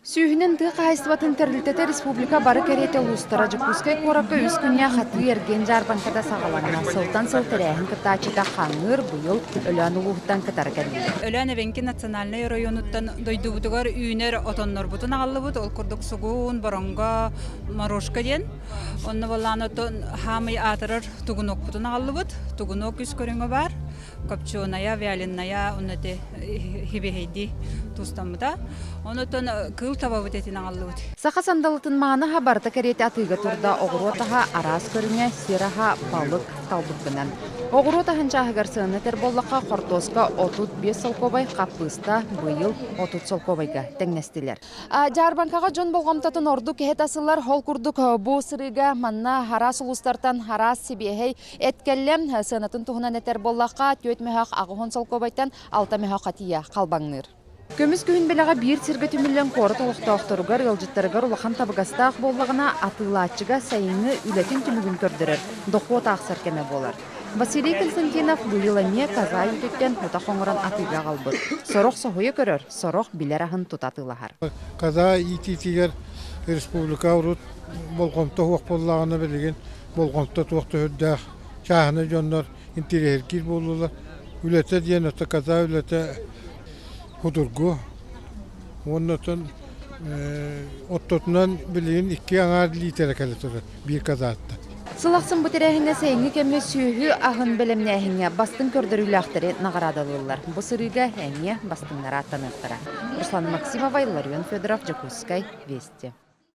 Сүүһүнэн тыа хаһаайыстыбатын тэрилтэтэ республика бары кэриэтэ улуустара Дьокуускай куоракка үс күннээх атыы-эргиэн дьаарбаҥката саҕаланна. Сылтан сыл тэрээһин кыттааччыта хаҥыыр, быйыл Өлөөн улууһуттан кытары кэллилэр. Өлөөн Эбэҥки национальнай оройуонуттан дойдубутугар үүнэр отоннорбутун аҕаллыбыт. Ол курдук сугун, боронго, морошка диэн. Онно буоллаҕына отон хаамый аатырар тугунокпутун аҕаллыбыт. Тугунок үс көрүҥэ баар. Копченая, вяленая, онно ити хибиһэйдии туустаммыта. Онотон кыыл табабыт этин аҕаллыбыт. Саха сандалытын мааны аһа барыта кэриэтэ атыыга турда оҕуруот аһа араас көрүҥэ, сир аһа, балык талбыккынан. Оҕуруот аһын чааһыгар сыана этэр буоллахха, хортуоска 35 солкуобай, хаппыыста быйыл 30 солкуобайга тэҥнэстилэр. Дьаарбаҥкаҕа дьон болҕомтотун ордук иһэ тасыллар. Ол курдук бу сырыыга манна араас улуустартан араас сибиэһэй эт кэллэ. Сыанатын туһунан этэр буоллахха, түөрт мөһөөх аҕыһын солкуобайтан алта мөһөөххө тиийэ халбаҥныыр. Көмүс күһүн бэлэҕэ биир сиргэ түмүллэн куорат олохтоохторугар, ыалдьыттарыгар улахан табыгастаах буоллаҕына, атыылааччыга сайыҥҥы үлэтин түмүгүн көрдөрөр, дохуот аахсар кэмэ буолар. Василий Константинов быйыл эмиэ Казай үүтүттэн утах оҥорон атыыга аҕалбыт. Сорох соһуйа көрөр, сорох билэр аһын тута атыылаһар. Казай иитиитигэр республика урут болҕомто суох буоллаҕына билигин болҕомто туох да сүрдээх чааһынай дьоннор интириэһиргиир буоллулар. Үлэтэ диэн ото Казай үлэтэ судургу уонна оттон оттотунан билигин икки аҥаар лиитэрэ кэлэ турар биир казааттан. Сыл ахсын бу тэрээһиҥҥэ сайыҥҥы кэмҥэ сүөһү аһын бэлэмнээһиҥҥэ бастыҥ көрдөрүүлээхтэри наҕараадалыыллар. Бу сырыыга эмиэ бастыҥнар ааттаныахтара. Руслан Максимова, Илларион Федоров, Дьокуускай, Вести.